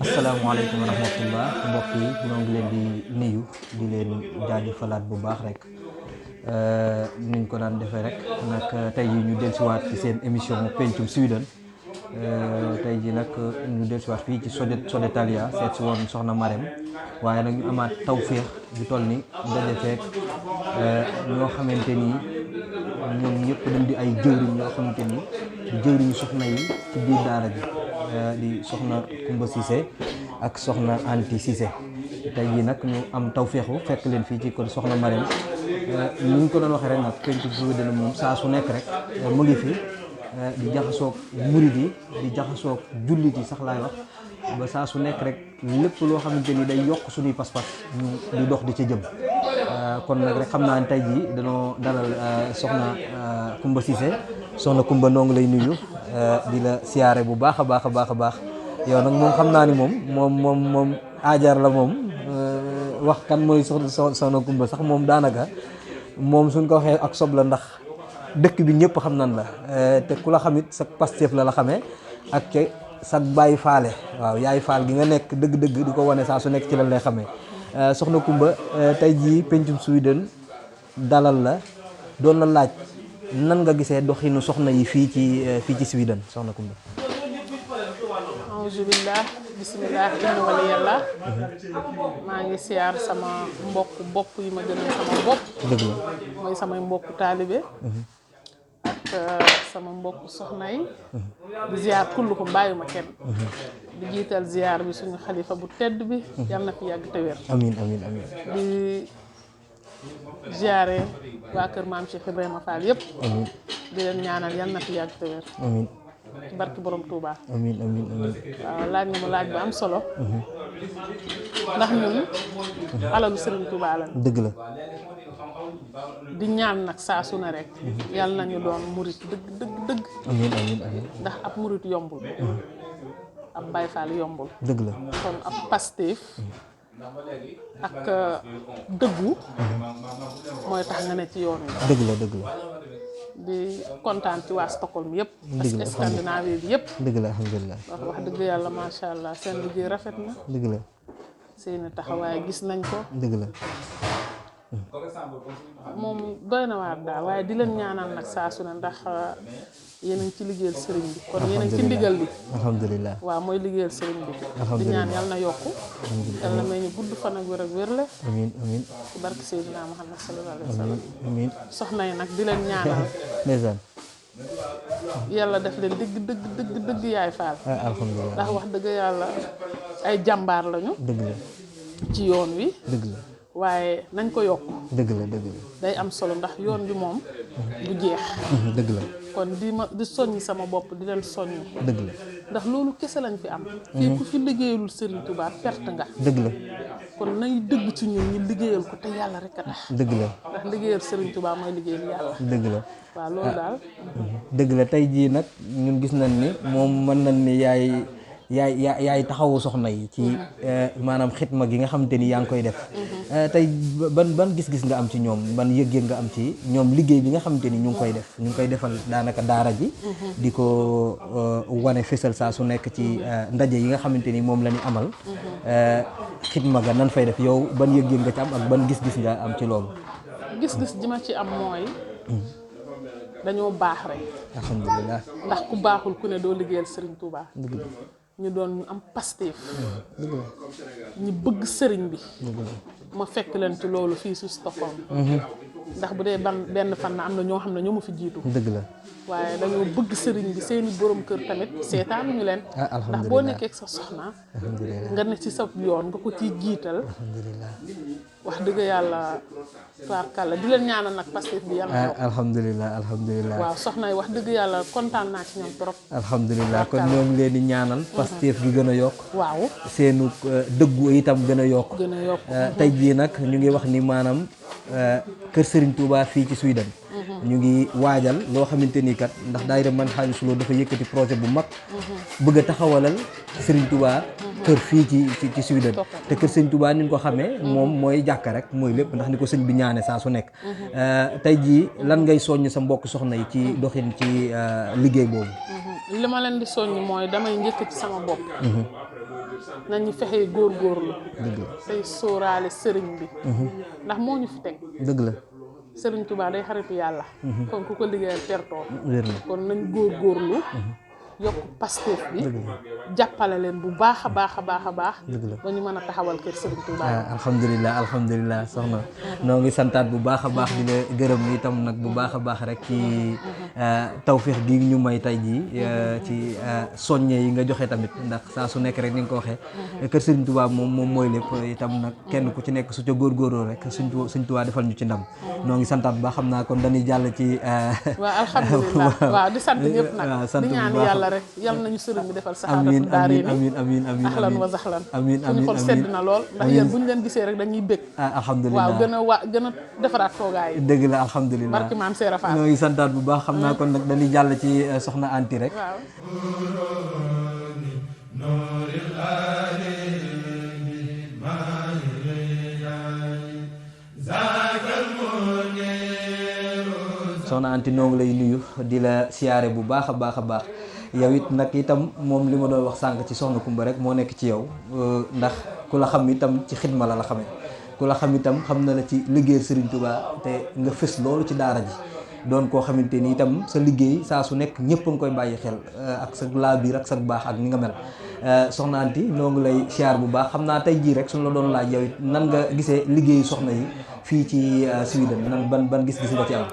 asalaamaaleykum wa rahmatullah mbokk yi ñoo ngi leen di nuyu di leen jaajëfalaat bu baax rek niñ ko daan defee rek nag tey jii ñu dellusiwaat ci seen émission pencum Sweden tey jii nag ñu dellusiwaat fii ci Södertälje seet si woon soxna Marème waaye nag ñu amaat tawféex ju toll ni daje feek ñoo xamante ni ñoom ñëpp dañ di ay jëwriñ ñoo xamante ni jëwriñu soxna yi ci biir daara ji di soxna Kumba Cissé ak soxna Anti Cissé tey jii nag ñu am tawféexu fekk leen fii ci kon soxna Marème ni ñu ko doon waxee rek nag pencum Sweden moom saa su nekk rek mu ngi fi di jaxasoog murid yi di jaxasoog jullit yi sax laay wax ba saa su nekk rek lépp loo xamante ni day yokk suñuy pas-pas di dox di ca jëm kon nag rek xam naa ne tey jii dañoo dalal soxna Kumba Cissé soxna Kumba noo ngi lay nuyu di la siyaare bu baax a baax a baax a baax yow nag moom xam naa ni moom aajar la moom wax kan mooy soxna Kumba sax moom daanaka moom suñ ko waxee ak sob la ndax dëkk bi ñëpp xam nan la te ku la xamit sa Pastef la xamee ak ca sa bàyyi faale waaw yaay faal gi nga nekk dëgg-dëgg di ko wane saa su nekk ci lan lay xamee soxna Kumba tey jii pencum Sweden dalal la doon la laaj nan nga gisee doxinu soxna yi fii ci Sweden soxna Kumba. auzu billah bismillah inna wali yàlla maa ngi siyaar sama mbokk bopp yi ma gënal sama bopp. dëgg la mooy samay mbokk taalibe ak sama mbokk soxna yi di ziar kullu ko bàyyi ma kenn di jiital ziar bi suñu xalifa bu tedd bi yal na fi yàgg te wér. amiin amiin amiin di ziare waa kër maam Cheikh Ibrahima Fall yëpp. amiin di leen ñaanal yal na fi yàgg te wér. amiin ci barki borom Touba. amiin amiin amiin waaw laaj nga mu laaj bu am solo. ndax ñun alalu Serigne Touba la. dëgg la di ñaan nag saa su ne rek. yàlla nañu doon murit dëgg. amiin amiin amiin ndax ab murit yombul. ab Baay Faal yombul. dëgg la kon ab Pastef ak dëggu mooy tax nga ne ci yoon wi. dëgg la dëgg la di kontaan ci waa Stockholm yëpp. dëgg la ak Scandinavie bi yëpp. dëgg la alhamdulilah wax dëgg yàlla macha allah seen liggéey rafet na. dëgg la seeni taxawaay gis nañ ko. dëgg la moom doy na waar daal waaye di leen ñaanal nag saa su ne ndax yéen a ngi ci liggéeyal sëriñ bi. kon yéen a ngi ci ndigal li. alhamdulilah waaw mooy liggéeyal sëriñ bi. di ñaan yàlla na yokku. yàlla na may ñu gudd fan ak wér ak wérle. amiin amiin ci barke Seydina Muhammad sallallahu alayhi wa sallam. amiin soxna yi nag di leen ñaanal. ndeysaan yàlla def leen dëgg yaay faal. alhamdulilah ndax wax dëgg yàlla ay jàmbaar lañu. dëgg la ci yoon wi. dëgg la waaye nañ ko yokk. dëgg la dëgg la day am solo ndax yoon bi moom du jeex. dëgg la kon di soññi sama bopp di leen soññi. dëgg la ndax loolu kese lañ fi am. fii ku fi liggéeyalul Serigne Touba perte nga. dëgg la kon nañ dëgg ci ñun ñu liggéeyal ko te yàlla rek a tax. dëgg la ndax liggéeyal Serigne Touba mooy liggéeyal yàlla. dëgg la waaw loolu daal. dëgg la tey jii nag ñun gis nañ ni moom mën nañ ni yaay taxawu soxna yi ci maanaam xitma gi nga xamante ni yaa ngi koy def tey ban gis-gis nga am ci ñoom ban yëg-yëg nga am ci ñoom liggéey bi nga xamante ni ñu ngi koy defal daanaka daara ji di ko wane fésal saa su nekk ci ndaje yi nga xamante ni moom la ñu amal xitma ga nan fay def yow ban yëg-yëg nga ci am ak ban gis-gis nga am ci loolu. gis-gis ji ma ci am mooy dañoo baax rek. alhamdulilah ndax ku baaxul ku ne doo liggéeyal Serigne Touba. ñu doon ñu am Pastef. ñu bëgg sëriñ bi. ma fekk leen ci loolu fii su Stockholm. ndax bu dee benn fan na am na ñoo xam ne ñoo ma fi jiitu. dëgg la waaye dañoo bëgg sëriñ bi seeni borom kër tamit seetaanuñu leen. ndax boo nekkee ak sa soxna. nga ne ci sa yoon nga ko ciy jiital. wax dëgg yàlla tubaarkàlla di leen ñaanal nag Pastef bi yàlla yokk. alhamdulilah waaw soxna yi wax dëgg yàlla kontaan naa ci ñoom trop. alhamdulilah kon ñoo ngi leen di ñaanal Pastef gi gën a yokk. waaw seenu dëggu itam gën a yokk. gën a yokk tey jii nag ñu ngi wax ni maanaam kër Serigne Touba fii ci Sweden ñu ngi waajal loo xamante ni kat ndax daayira man xaalis loo dafa yëkkati projet bu mag bëgg a taxawalal Serigne Touba kër fii ci Sweden te kër Serigne Touba ni ñu ko xamee moom mooy jàkka rek mooy lépp ndax ni ko sëñ bi ñaane saa su nekk tey jii lan ngay soññ sa mbokk soxna yi ci doxin ci liggéey boobu. li ma leen di soññ mooy damay njëkk ci sama bopp nañu fexe góorgóorlu tey sóoraale sëriñ bi ndax moo ñu fi teg dëgg la sëriñ Touba day xaritu yàlla kon ku ko liggéeyal tertoo kon nañ góorgóorlu yokk Pastef bi jàppale leen bu baax a baax a baax a baax ba ñu mën a taxawal kër Serigne Touba. alhamdulilah soxna noo ngi santaat bu baax a baax di la gërëm itam nag bu baax a baax rek ci tawféex gi ñu may tey jii ci soññe yi nga joxe tamit ndax saa su nekk rek ni nga ko waxee kër Serigne Touba moom mooy lépp itam nag kenn ku ci nekk su ca góorgóorloo rek Serigne Touba defal ñu ci ndam noo ngi santaat bu baax xam naa kon dañuy jàll ci. waaw alhamdulilah waaw di sant ñëpp nag di ñaan yàlla rek yal nañu sëriñ bi defal saxaadatu daarayni amiin ahlan wa sahlan suñu xol sedd na lool ndax yéen bu ñu leen gisee rek dañuy bëgg alhamdulilah waaw gën a defaraat toogaay yi dëgg la alhamdulilah barki maam Seera Faal ñoo ngi santaat bu baax xam naa kon nag dañuy jàll ci soxna Anti rek waaw soxna Anti noo ngi lay nuyu di la siyaare bu baax a baax a baax yow it nag itam moom li ma doon wax sànq ci soxna Kumba rek moo nekk ci yow ndax ku la xam itam ci xidma la xamee ku la xam itam xam na la ci liggéey Serigne Touba te nga fës loolu ci daara ji doon koo xamante ni itam sa liggéey saa su nekk ñëpp a ngi koy bàyyi xel ak sa laa biir ak sa baax ak ni nga mel soxna Anti noo ngi lay siyaar bu baax xam naa tey jii rek suñu la doon laaj yow it nan nga gisee liggéeyu soxna yi fii ci Sweden nan ban gis-gis nga ci am.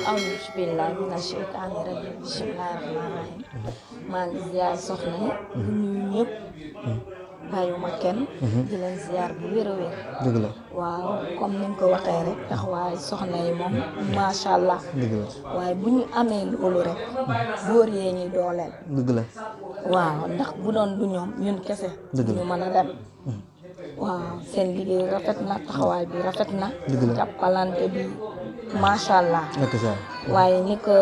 auzu billaahi mina sheytaani rajiim bismillaahi rahmaani rahiim maa ngi ziar soxna yi di nuyu ñëpp bàyyiwuma kenn di leen ziar bu wér a wér dëgg la waaw comme ni nga ko waxee rek taxawaay soxna yi moom macha allah dëgg la waaye bu ñu amee loolu rek góor yee ñuy dooleel dëgg la waaw ndax bu doon du ñoom ñun kese ñu mën a dem waaw seen liggéey rafet na taxawaay bi rafet na jàppalante bi macha allah waaye ni ko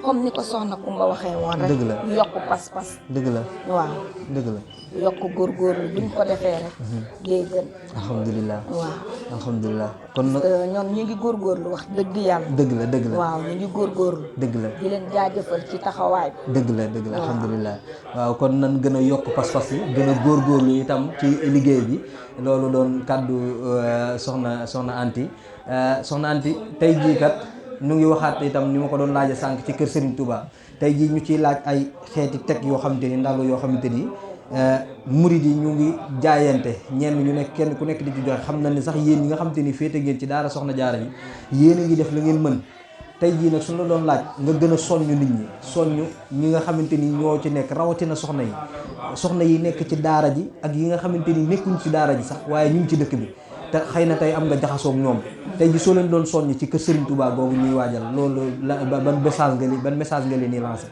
comme ni ko soxna Kumba waxee woon rek yokk pas-pas dëgg la waaw dëgg la yokk góorgóorlu buñ ko defee rek day gën alhamdulilah waaw alhamdulilah kon nag ñoom ñu ngi góorgóorlu wax dëgg yàlla dëgg la waaw ñu ngi góorgóorlu dëgg la di leen jaajëfal ci taxawaay bi dëgg la alhamdulilah waaw kon nan gën a yokk pas-pas yi gën a góorgóorlu itam ci liggéey bi loolu doon kàddu soxna Anti soxna Anti tey jii kat ñu ngi waxaat itam ni ma ko doon laaja sànq ci kër Serigne Touba tey jii ñu ciy laaj ay xeeti teg yoo xamante ni ndalu yoo xamante ni murid yi ñu ngi jaayante ñenn ñu nekk kenn ku nekk di ci joxe xam na ni sax yéen ñi nga xamante ni féete ngeen ci daara soxna jaara yi yéen a ngi def la ngeen mën tey jii nag suñu la doon laaj nga gën a soññ nit ñi soññ ñi nga xamante ni ñoo ci nekk rawatina soxna yi nekk ci daara ji ak yi nga xamante ni nekkuñ ci daara ji sax waaye ñu ngi ci dëkk bi te xëy na tey am nga jaxasoog ñoom tey ji soo leen doon soññ ci kër Serigne Touba googu ñuy waajal loolu ban message nga leen di lancé.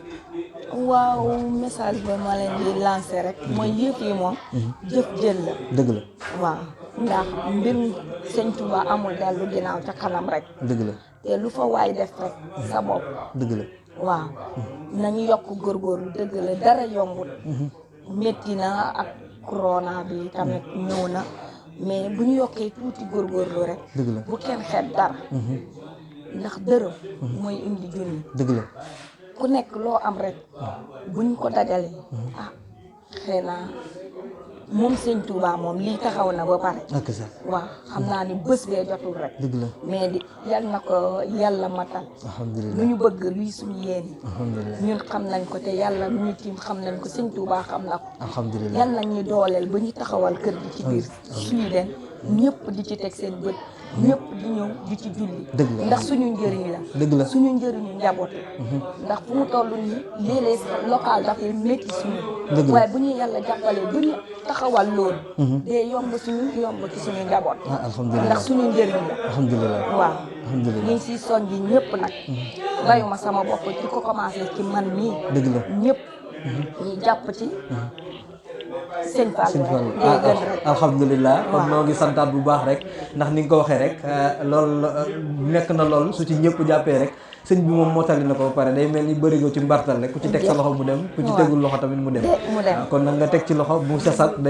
waaw message ba ma leen di lancé rek mooy yëf yi moom jëf jël la dëgg la waaw ndax mbirum Sëñ Touba amul dellu ginnaaw ca kanam rek dëgg la te lu fa waay def rek sa bopp dëgg la waaw nañu yokk góorgóorlu dëgg la dara yombul métti na ak corona bi tamit ñëw na mais bu ñu yokkee tuuti góorgóorlu rek dëgg la bu kenn xeeb dara ndax dërëm mooy indi junni dëgg la ku nekk loo am rek buñ ko dajalee xëy na moom Sëñ Touba moom lii taxaw na ba pare waaw xam naa ni bés bee jotul rek dëgg la mais di yal na ko yàlla matal alhamdulilah lu ñu bëgg luy suñu yéene alhamdulilah ñun xam nañ ko te yàlla lu ñu tiim xam nañ ko Sëñ Touba xam na ko alhamdulilah yal nañ ñu dooleel ba ñu taxawal kër gi ci biir Sweden ñëpp di ci teg seen bët ñëpp di ñëw di ci julli ndax suñu njëriñ la dëgg la suñu njëriñu njaboot ndax fu mu toll nii léeg-léeg local dafay métti suñu waaye bu ñu yàlla jàppalee bu ñu taxawal loolu dee yomb ci suñu njaboot alhamdulilah ndax suñu njëriñ la alhamdulilah waaw alhamdulilah ñu ngi siy soññi ñëpp nag bayuma sama bopp ci ko commencé ci man mii dëgg la ñëpp ñu jàpp ci sëñ Fallou rek day gën rek. alhamdulilah kon noo ngi santaat bu baax rek ndax ni nga ko waxee rek loolu nekk na lool su ci ñëpp jàppee rek sëñ bi moom mottali na ko ba pare day mel ni bërigo ci mbartal rek ku ci teg sa loxo mu dem ku ci tegul loxo tamit mu dem kon nag nga teg ci loxo mu sasat da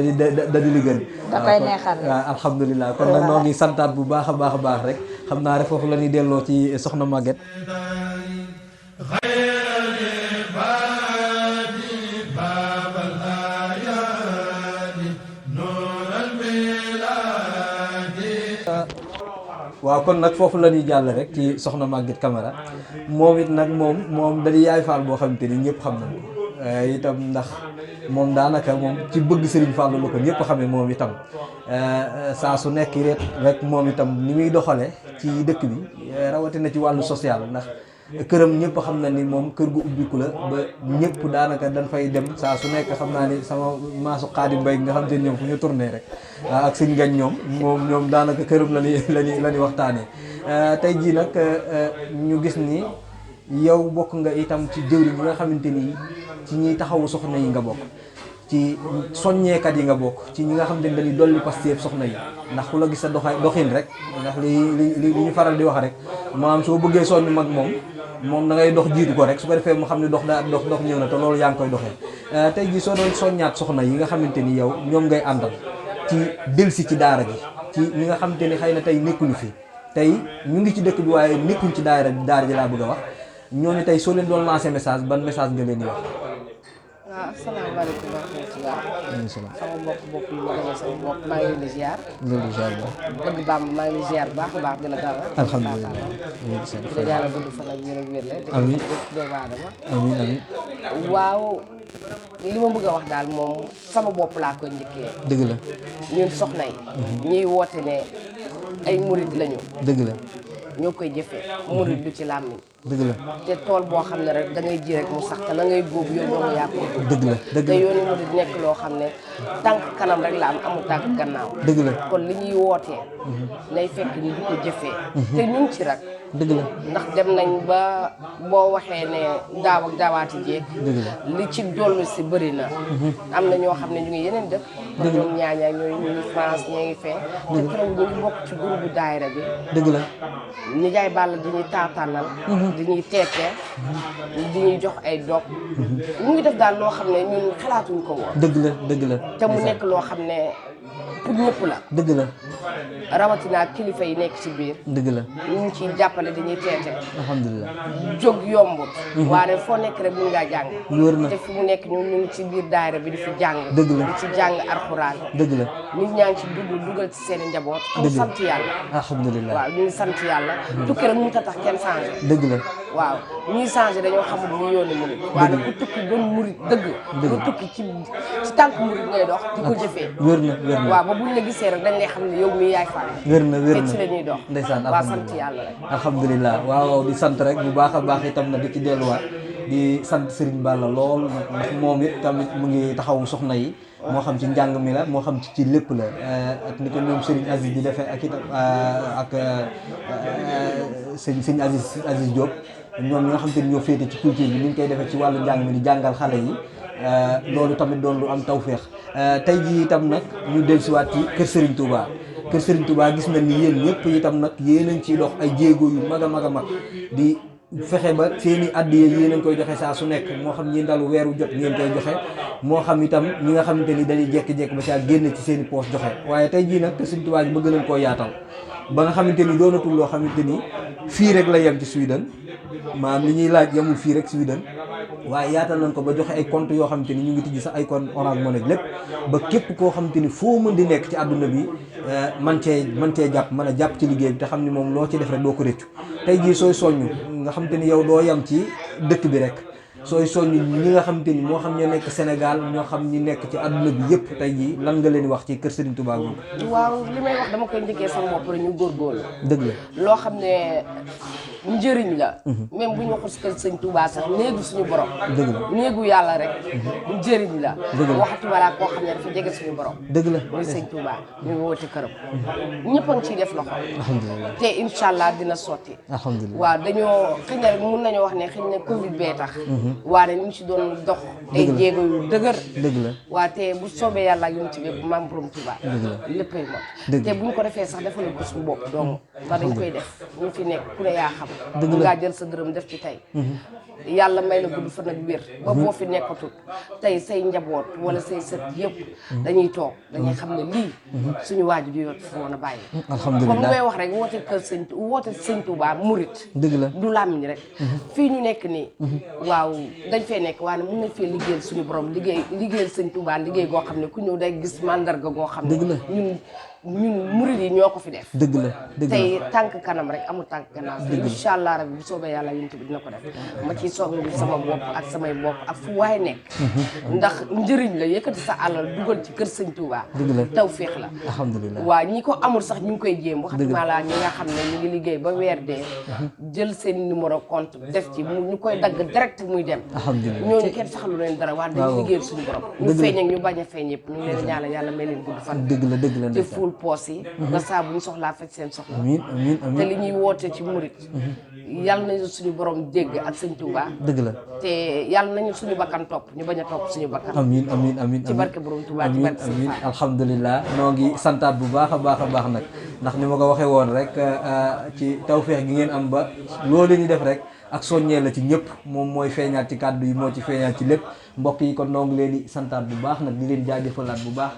di li gën da koy neexal rek waaw alhamdulilah kon nag noo ngi santaat bu baax a baax rek xam naa rek foofu la ñuy delloo ci soxna Maguette. waaw kon nag foofu la ñuy jàll rek ci soxna Maguette Camara moom it nag moom dañuy yaay faal boo xamante ni ñëpp xam nañ ko itam ndax moom daanaka moom ci bëgg Serigne Fallou la ko ñëpp xamee moom itam saa su nekk rek moom itam ni muy doxale ci dëkk bi rawatina ci wàllu social ndax këram ñëpp xam na ni moom kër gu ubbiku la ba ñëpp daanaka dañ fay dem saa su nekk xam naa ni sama maasu Xaadim Mbay nga xam te ñoom fu ñu tourné rek ak sëñ Gañ ñoom daanaka këram la ñuy waxtaanee tey jii nag ñu gis ni yow bokk nga itam ci jëwriñ yi nga xamante ni ci ñiy taxawu soxna yi nga bokk ci soññeekat yi nga bokk ci ñi nga xam ne dañuy dolli Pastef soxna yi ndax ku la gis sa doxin rek ndax li ñu faral di wax rek maanaam soo bëggee soññ mag moom da ngay dox jiitu ko rek su ko defee mu xam ne dox ñëw na te loolu yaa ngi koy doxee tey jii soo doon soññaat soxna yi nga xamante ni yow ñoom ngay àndal ci delsi ci daara ji ci ñi nga xamante ni xëy na tey nekkuñu fi tey ñu ngi ci dëkk bi waaye nekkuñ ci daara ji laa bëgg a wax ñooñu tey soo leen doon lancer message ban message nga leen di wax. waaw asalaamaaleykum wa rahmatulah. sama bopp yi ma demal sama bopp maa ngi leen di ziar. loolu ziar la. bëgg Bàmb maa ngi leen di ziar bu baax a baax dina dalal. alhamdulilah. di yàlla gudd fan ak wér ak wér la. amiin doomu aadama. amiin. waaw li ma bëgg a wax daal moom sama bopp laa koy njëkkee. dëgg la. ñun soxna yi. ñuy woote ne ay murid lañu. dëgg la. ñoo koy jëfee. murid du ci làmmiñ. dëgg la. te tool boo xam ne rek da ngay ji rek mu sax te la ngay góob yow doo nga yaa ko dëgg la te yoonu mu di nekk loo xam ne tànk kanam rek la am amul tànk gannaaw. dëgg la kon li ñuy wootee nay fekk ni di ko jëfee te ñu ngi ci rek dëgg la ndax dem nañ ba boo waxee ne daaw ak daawaati jéeg dëgg la li ci dollu si bëri na am na ñoo xam ne ñu ngi yeneen dëkk kon ñoom ñaañaa ñooy ñu ngi France ñee ngi fee te keroog ñu ngi bokk ci groupe daayira bi dëgg la ñi jaay bàll di ñuy taataanal di ñuy teete di ñuy jox ay dog ñu ngi def daal loo xam ne ñun xalaatuñ ko woon dëgg la te mu nekk loo xam ne pour ñëpp la dëgg la rawatina kilifa yi nekk ci biir dëgg la ñu ngi ciy jàppale dañuy teete alhamdulilah jóg yombut waaye foo nekk rek mun ngaa jàng wóor na te fi mu nekk ñun ñu ngi ci biir daayira bi di fi jàng dëgg la di ci jàng alxuraan dëgg la nit ñaa ngi ci dugal ci seen i njaboot kon sant yàlla alhamdulilah waaw ñu ngi sant yàlla tukki rek mënut a tax kenn changé dëgg la waaw ñuy changé dañoo xamul ñu yooni murit waaye nag ku tukki doon murit dëgg nga tukki ci tànk murit ngay dox di ko jëfee wér na waaw ba buñ la gisee rek dañ lay xam ne yow mi yaay faal wér na te ci la ñuy dox ndeysaan waaw sant yàlla rek alhamdulilah waaw di sant rek bu baax a baax itam na di ci delluwaat di sant Serigne Balla lool ndax moom it tamit mu ngi taxawu soxna yi moo xam ci njàng mi la moo xam ci lépp la ak ni ko ñoom Serigne Aziz di defee ak itam ak sëñ Aziz Diop ñoom ñi nga xam te ni ñoo féete ci culture bi ni ñu koy defee ci wàllu njàng mi di jàngal xale yi loolu tamit doon lu am tawféex tey jii itam nag ñu dellusiwaat ci kër Serigne Touba kër Serigne Touba gis nañ ni yéen ñëpp itam nag yéen a ngi ciy dox ay jéego yu mag a mag a mag di fexe ba seen i addiya yéen a ngi koy joxe saa su nekk moo xam ñi ndalu weeru jot ngeen koy joxe moo xam itam ñi nga xamante ni dañuy jékki-jékki ba saa génn ci seen i poos joxe waaye tey jii nag kër Serigne Touba bi bëgg nañ koo yaatal ba nga xamante ni doonatul loo xamante ni fii rek la yem ci Sweden maanaam li ñuy laaj yemul fii rek Sweden waaye yaatal nañ ko ba joxe ay compte yoo xamante ni ñu ngi tijji sax ay compte Orange Money lépp ba képp koo xamante ni foo mën di nekk ci àdduna bi man cee jàpp mën a jàpp ci liggéey bi te xam ni moom loo ci def rek doo ko réccu tey jii sooy soññ nga xamante ni yow doo yem ci dëkk bi rek sooy soññ ñi nga xamante ni moo xam ñoo nekk Sénégal ñoo xam ñi nekk ci àdduna bi yëpp tey jii lan nga leen di wax ci kër Serigne Touba googu. waaw li may wax dama koy njëkkee sama bopp rek ñu góorgóorlu. dëgg la loo xam ne njëriñ la. même bu ñu waxul si kër sëñ Touba sax néegu suñu borom. dëgg la néegu yàlla rek. njëriñ la. dëgg la waxtu balaa koo xam ne dafa jege suñu borom. dëgg la muy sëñ Touba ñu woote këram. ñëpp a ngi ciy def loxo. alhamdulilah te incha allah dina sotti. alhamdulilah waaw dañoo xëy na mun nañoo wax ne xëy na Covid bee tax. waaye ñu ngi si doon dox. ay jéego yu dëgër. dëgg la waa te bu soobee yàlla ak yonent bi maam borom Touba. dëgg la léppay mot. dëgg te buñ ko defee sax defal ko suñu bopp donc ndax dañ koy def ñu fi nekk ku ne yaa xam. dëgg la ngaa jël sa dërëm def ci tey. yàlla may la gudd fan ak wér. ba boo fi nekkatul tey say njaboot wala say sët yëpp. dañuy toog dañuy xam ne lii. suñu waaju di yot fu woon a bàyyi. alhamdulilah comme may wax rek woote sëñ Touba murit. dëgg la du làmmiñ rek. fii ñu nekk nii. waaw dañ fee nekk waaye mun nañ fee liggéeyal suñu borom liggéeyal sëñ Touba liggéey goo xam ne ku ñëw day gis mandarga goo xam ne. dëgg la ñun murid yi ñoo ko fi def. dëgg la dëgg la tey tànk kanam rek amul tànk gannaaw. incha allah rabbi bu soobee yàlla yonent bi dina ko def. ma ciy soog sama bopp ak samay mbokk ak fu waay nekk. ndax njëriñ la yëkkati sa alal dugal ci kër sëñ Touba. dëgg la tawféex la. alhamdulilah waa ñi ko amul sax ñu ngi koy jéem. waxatuma la ñi nga xam ne ñu ngi liggéey ba weer dee. jël seen numéro compte def ci ñu koy dagg direct muy dem. alhamdulilah ñooñu kenn saxalu leen dara waaye dañu liggéeyal suñu borom. ñu feeñ ak ñu bañ a feeñ yëpp ñu ngi leen ñaanal yàlla may leen gudd fan. dëgg la dëgg la te fuul poos yi. nga saa bu ñu soxlaa fekk seen soxla. amiin amiin amiin te li ñuy woote ci murit. yàlla nañu suñu borom dégg ak sëñ Touba. dëgg la te yàlla nañu suñu bakkan topp ñu bañ a topp suñu bakkan. amiin amiin amiin ci barke borom Touba ci barke amiin alhamdulilah noo ngi santaat bu baax a baax nag ndax ni ma ko waxee woon rek ci tawféex gi ngeen am ba loolu ñu def rek ak soññee la ci ñëpp moom mooy feeñaat ci kàddu yi moo ci feeñaat ci lépp mbokk yi kon noo ngi leen di santaat bu baax nag di leen jaajëfalaat bu baax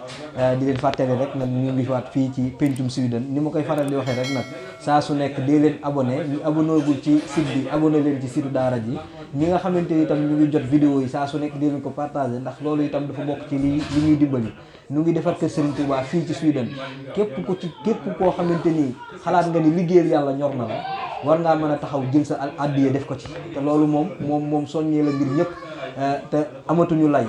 di leen fàttali rek nag ñu ngi faat fii ci Pencum Sweden ni ma koy faral di waxee rek nag saa su nekk dee leen abonné ñu abonné gul ci site bi abonné leen ci site daara ji ñi nga xamante ni itam ñu ngi jot vidéo yi saa su nekk dee leen ko partagé ndax loolu itam dafa bokk ci li ñuy dimbali ñu ngi defar kër Serigne Touba fii ci Sweden képp koo xamante ni xalaat nga ni liggéeyal yàlla ñor na la war ngaa mën a taxaw jël sa addiya def ko ci te loolu moom soññee la ngir ñëpp te amatuñu lay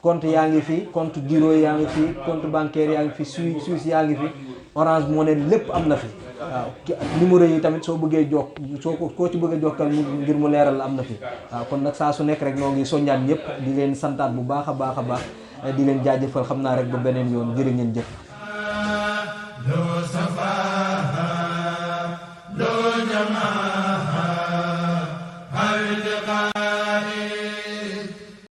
compte yaa ngi fi compte giro yaa ngi fi compte bancaire yaa ngi fi Suisse yaa ngi fi Orange Money lépp am na fi waaw numéro yi tamit soo bëggee koo ci bëgg a jokkal ngir mu leeral la am na fi waaw kon nag saa su nekk rek noo ngi soññaat ñëpp di leen santaat bu baax a baax a baax di leen jaajëfal xam naa rek ba beneen yoon jërë ngeen jëf